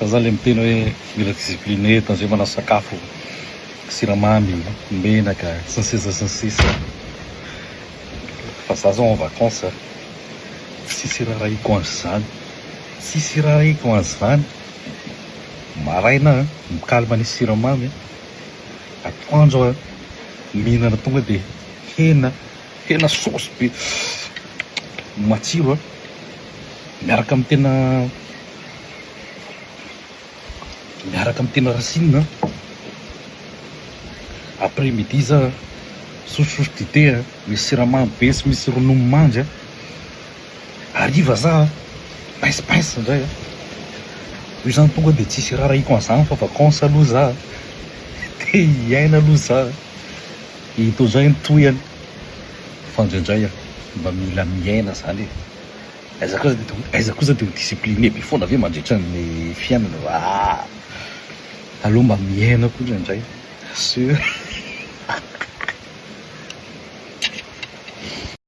Za zany le miteny hoe mila discipliné, tandremana sakafo, siramamy, menaka, sy ny sisa sy ny sisa. Fa za zao en vacances, tsisy raharahiako an'izany, tsisy raharahiako an'izany. Maraina aho mi-calme ny siramamy, atoandro aho mihinana tonga de hena, hena saosy be matsiro an, miaraka amin'ny tena miaraka amin'ny tena racine an, après midi za misotrosotro dite an, misy siramamy be sy misy ronono mandry an, hariva za pince pince indray an, io zany tonga de tsisy raharahiako an'izany fa vacance aloha za te hiaina aloha za, eto indray ny tohiny fa indraindray an mba mila miaina zany e. Aiza kosa dia aiza kosa dia ho discipliné be foana ve mandritra ny fiainana? Ah! Aleo mba miaina koa indraindray. Sûr.